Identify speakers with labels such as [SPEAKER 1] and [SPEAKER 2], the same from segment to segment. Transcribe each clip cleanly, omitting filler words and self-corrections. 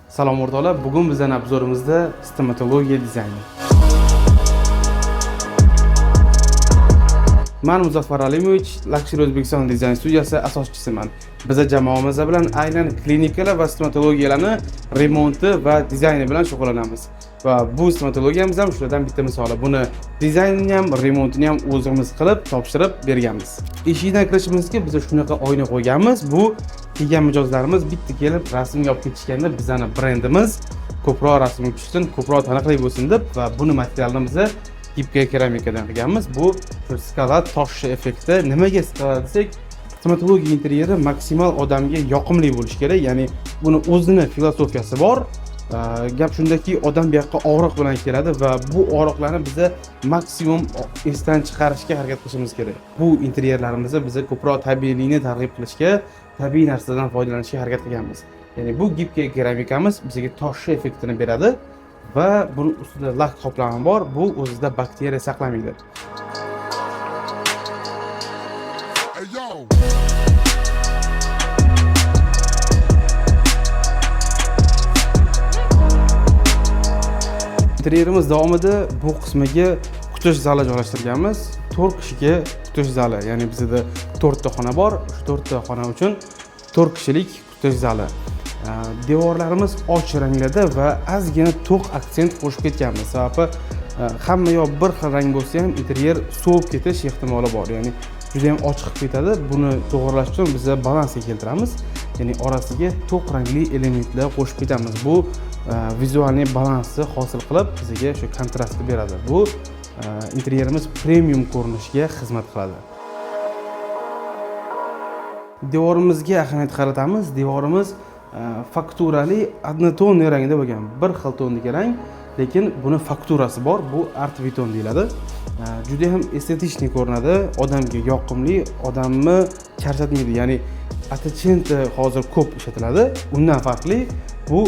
[SPEAKER 1] Salom o'rtoqlar, bugun bizning обзор imizda stomatologiya dizayni. Man Muzaffar Alimovich, Luxury O'zbekiston dizayn studiyasi asoschisiman. Biza jamoamiz bilan aynan klinikalar va stomatologiyalarni remonti va dizayni bilan shug'ullanamiz. Va bu stomatologiyamiz ham shulardan bitta misoli. Buni dizaynini ham, remontini ham o'zimiz qilib, topshirib berganmiz. Eshikdan kirishimizga biz shunaqa oyna qo'yganmiz. Bu kelgan mijozlarimiz bitta kelib rasmga olib ketishganda bizani brendimiz ko'proq rasmga tushsin, ko'proq taniqli bo'lsin deb va buni materialini biza гибкая keramikadan qilganmiz. Bu shu skala toshli effekti. Nimaga skala desak, stomatologiya interyeri maksimal odamga yoqimli bo'lishi kerak. Ya'ni buni o'zini filosofiyasi bor. Gap shundaki, odam bu yoqqa og'riq bilan keladi va bu og'riqlarni biza maksimum esdan chiqarishga harakat qilishimiz kerak. Bu interyerlarimizda biza ko'proq tabiiylikni targ'ib qilishga, tabiiy narsadan foydalanishga harakat qilganmiz. Ya'ni bu гибкая keramikamiz bizga toshli effektini beradi va buni ustida lak qoplami bor. Bu o'zida bakteriya saqlamaydi.
[SPEAKER 2] Hey yo.
[SPEAKER 1] Interyerimiz davomida bu qismiga kutish zali joylashtirganmiz. 4 kishiga kutish zali, ya'ni bizda 4 ta xona bor. Shu 4 ta xona uchun 4 kishilik kutish zali. Devorlarimiz och ranglarda va ozgina to'q aksent qo'shib ketganmiz. Sababi hamma yoq bir xil rang bo'lsa ham interyer sovib ketish ehtimoli bor. Ya'ni juda ham ochiq qilib ketadi. Buni to'g'irlash uchun biz balansga keltiramiz. Ya'ni orasiga to'q rangli elementlar qo'shib ketamiz. Bu визуальный balansni hosil qilib, bizga shu kontrastni beradi. Bu interyerimiz premium ko'rinishiga xizmat qiladi. Devorimizga ahamiyat qaratamiz. Devorimiz fakturali однотонный rangda bo'lgan, bir xil tondagi rang, lekin buni fakturasi bor. Bu art beton deyiladi. Juda ham эстетичный ko'rinadi, odamga yoqimli, odamni charchatmaydi. Ya'ni Ottocento hozir ko'p ishlatiladi, undan farqli bu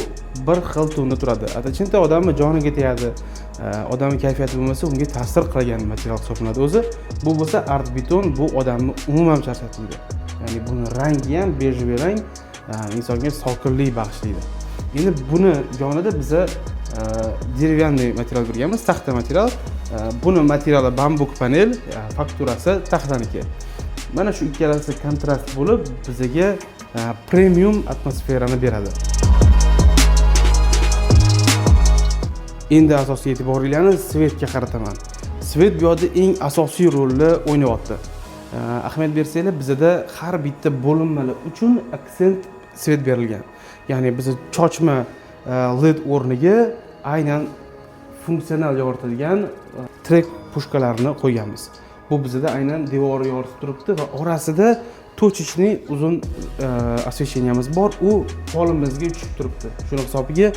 [SPEAKER 1] bir xil tonda turadi. Ottocento odamni joniga tegadi, odamni kayfiyati bo'lmasa unga ta'sir qilgan material hisoblanadi o'zi. Bu bo'lsa art beton, bu odamni umuman charchatmaydi. Ya'ni buni rangi ham бежевый rang, insonga sokinlik bag'ishlaydi. Endi buni yonida biza деревянный material berganmiz, taxta material. Buni materiali bambuk panel, fakturasi taxtaniki. Mana shu ikkalasi kontrast bo'lib bizaga premium atmosferani beradi. Endi asosiy e'tiboringlarni свет ga qarataman. Свет bu yoqda eng asosiy rolni o'ynayapti. Ahamiyat bersanglar, bizada har bitta bo'linmalar uchun aksent свет berilgan. Ya'ni biza chochma led o'rniga aynan funksional yoritadigan trek пушка larni qo'yganmiz. Bu bizada aynan devorni yoritib turibdi va orasida точечный uzun освещение miz bor. U polimizga tushib turibdi. Shuni hisobiga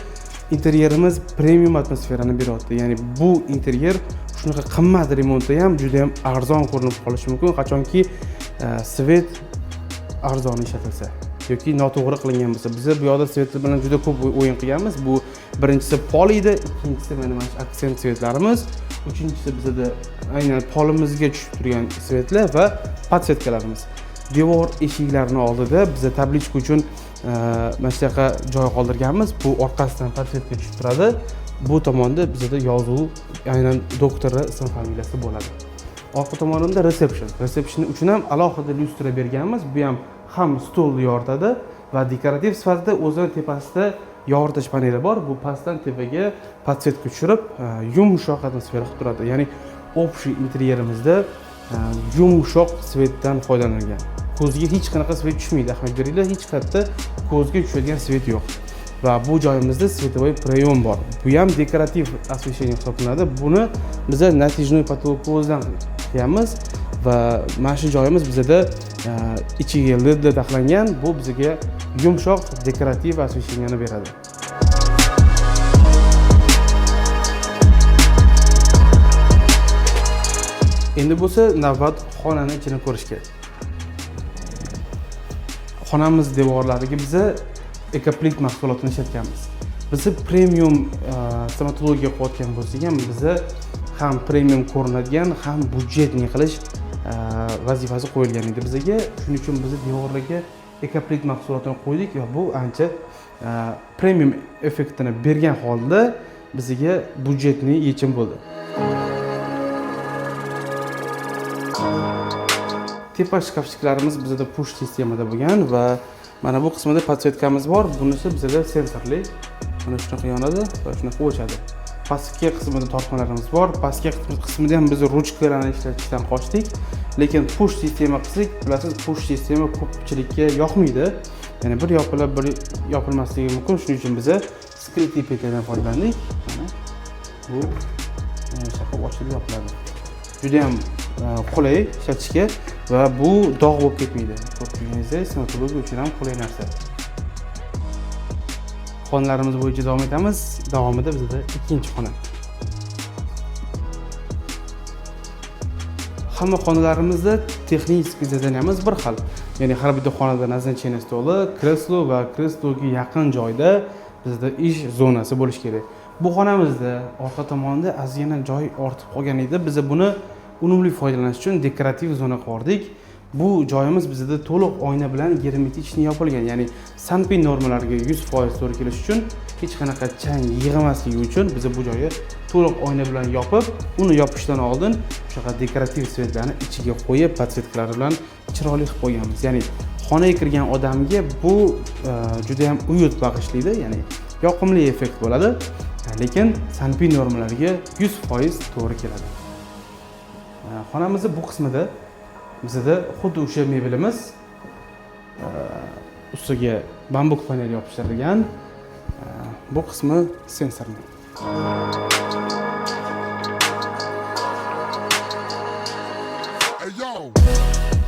[SPEAKER 1] interyerimiz premium atmosferani beryapti. Ya'ni bu interyer shunaqa qimmat remontda ham juda ham arzon ko'rinib qolishi mumkin, qachonki свет arzon ishlatilsa yoki noto'g'ri qilingan bo'lsa. Biz bu yoqda свет bilan juda ko'p o'yin qilganmiz. Bu birinchisi pol edi, ikkinchisi mana shu aksent свет larimiz, uchinchisi bizada aynan polimizga tushib turgan свет lar va подсветка larimiz. Devor eshiklarini oldida biza табличка uchun mana shunaqa joy qoldirganmiz. Bu orqasidan подсветка tushib turadi. Bu tomonda bizada yozuv, aynan doktorni ism familiyasi bo'ladi. Orqa tomonida reception. Reception uchun ham alohida lyustra berganmiz. Bu ham stolni yoritadi va dekorativ sifatida o'zini tepasida yoritish paneli bor. Bu pastdan tepaga подсветка tushirib, yumshoq atmosfera qilib turadi. Ya'ni общий interyerimizda yumshoq свет dan foydalanilgan. Ko'zga hech qanaqa свет tushmaydi. Ahamiyat beringlar, hech qayerda ko'zga tushadigan свет yo'q. Va bu joyimizda световой проем bor. Bu ham dekorativ освещение hisoblanadi. Buni biza натяжной потолок o'zidan qilganmiz va mana shu joyimiz bizada ichiga ledlar taxlangan. Bu bizga yumshoq dekorativ освещение ni beradi. Endi bo'lsa navbat xonani ichini ko'rishga. Xonamiz devorlariga biza ekoplit mahsulotini ishlatganmiz. Biza premium stomatologiya qilayotgan bo'lsak ham, biza ham premium ko'rinadigan, ham бюджетный qilish vazifasi qo'yilgan edi bizaga. Shuning uchun biz devorlarga ekoplit mahsulotini qo'ydik va bu ancha Premium effektini bergan holda bizga бюджетный yechim bo'ldi. Tepa шкафчик larimiz bizada push sistemada bo'lgan va mana bu qismida подсветка miz bor. Bunisi bizada sensorli, mana shunaqa yonadi va shunaqa o'chadi. Pastki qismida tortmalarimiz bor. Pastki qismida ham biz ruchkalarni ishlatishdan qochdik, lekin push sistema qilsak, bilasiz, push sistema ko'pchilikka yoqmaydi, ya'ni bir yopilib, bir yopilmasligi mumkin. Shuning uchun biza скрытый петля dan foydalandik. Mana bu shunaqa ochilib yopiladi, juda ham qulay ishlatishga va bu dog' bo'lib ketmaydi. Ko'rib turganingizdek, stomatologiya uchun ham qulay narsa. Xonalarimiz bo'yicha davom etamiz. Davomida bizda ikkinchi xona. Hamma xonalarimizda texnik задания miz bir xil, ya'ni har bitta xonada назначение stoli, kreslo va kresloga yaqin joyda bizda ish zonasi bo'lishi kerak. Bu xonamizda orqa tomonda ozgina joy ortib qolgan edi. Biz buni unumli foydalanish uchun dekorativ zona qilib yubordik. Bu joyimiz bizda to'liq oyna bilan герметичный yopilgan, ya'ni sanpin normalariga 100% to'g'ri kelishi uchun, hech qanaqa chang yig'masligi uchun biz bu joyni to'liq oyna bilan yopib, uni yopishdan oldin shunaqa dekorativ свет larni ichiga qo'yib, подсветка lar bilan chiroyli qilib qo'yganmiz. Ya'ni xonaga kirgan odamga bu juda ham уют bag'ishlaydi, ya'ni yoqimli effekt bo'ladi, lekin sanpin normalariga 100% to'g'ri keladi. Xonamizni bu qismida bizada xuddi o'sha mebelimiz, ustiga bambuk panel yopishtirilgan. Bu qismi sensorli.
[SPEAKER 2] Hey yo.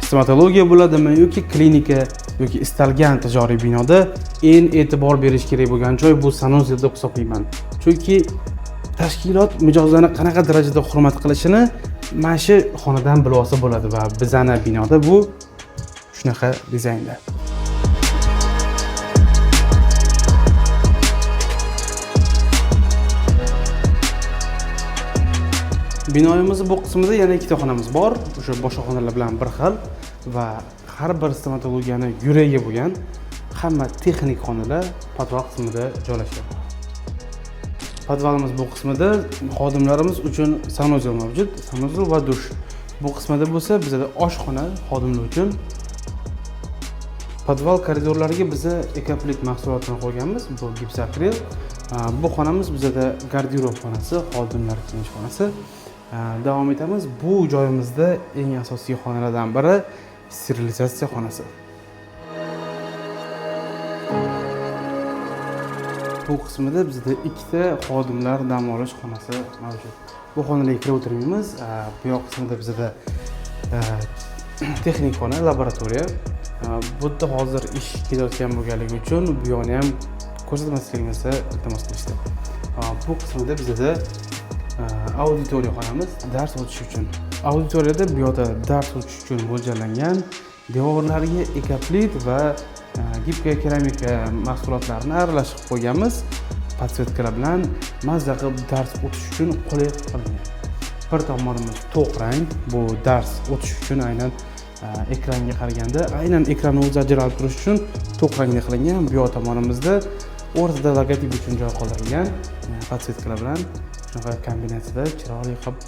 [SPEAKER 1] Stomatologiya bo'ladimi yoki klinika yoki istalgan tijoriy binoda eng e'tibor berish kerak bo'lgan joy bu санузел deb hisoblayman, chunki tashkilot mijozlarni qanaqa darajada hurmat qilishini mana shu xonadan bilib olsa bo'ladi va bizani binoda bu shunaqa dizaynda. Binoyimizni bu qismida yana ikkita xonamiz bor, o'sha boshqa xonalar bilan bir xil va har bir stomatologiyani yuragi bo'lgan hamma texnik xonalar podval qismida joylashgan. Podvalimiz bu qismida xodimlarimiz uchun санузел mavjud, санузел va dush. Bu qismida bo'lsa bizada oshxona xodimlar uchun. Podval koridorlariga biza ekoplit mahsulotini qo'yganmiz, bu gipsakril. Bu xonamiz bizada garderob xonasi, xodimlar kiyinish xonasi. Davom etamiz. Bu joyimizda eng asosiy xonalardan biri sterilizatsiya xonasi. Bu qismida bizda ikkita xodimlar dam olish xonasi mavjud. Bu xonalarga kirib o'tirmaymiz. Bu yoq qismida bizada texnik xona, laboratoriya. Bu yerda hozir ish ketayotgan bo'lganligi uchun bu yoqni ham ko'rsatmasligimizni iltimos qilishdi. Bu qismida bizada auditoriya xonamiz dars o'tish uchun. Auditoriyada bu yoqda dars o'tish uchun mo'ljallangan devorlarga ekoplit va гибкая keramika mahsulotlarini aralashib qo'yganmiz. Подсветка lar bilan mazza qilib dars o'tish uchun qulay qilingan. Bir tomonimiz to'q rang, bu dars o'tish uchun aynan ekranga qaraganda aynan ekranni o'zi ajralib turish uchun to'q rangda qilingan. Bu yoq tomonimizda o'rtada logotip uchun joy qoldirilgan, подсветка lar bilan shunaqa kombinatsiyada chiroyli qilib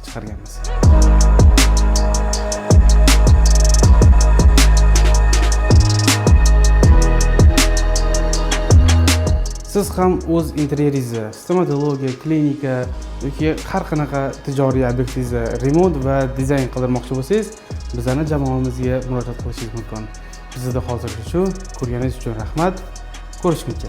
[SPEAKER 1] chiqarganmiz. Siz ham o'z interyeringizni, stomatologiya, klinika yoki har qanaqa tijoriy obyektingizni remont va dizayn qildirmoqchi bo'lsangiz, bizani jamoamizga murojaat qilishingiz mumkin. Bizda hozircha shu. Ko'rganingiz uchun rahmat. Ko'rishguncha.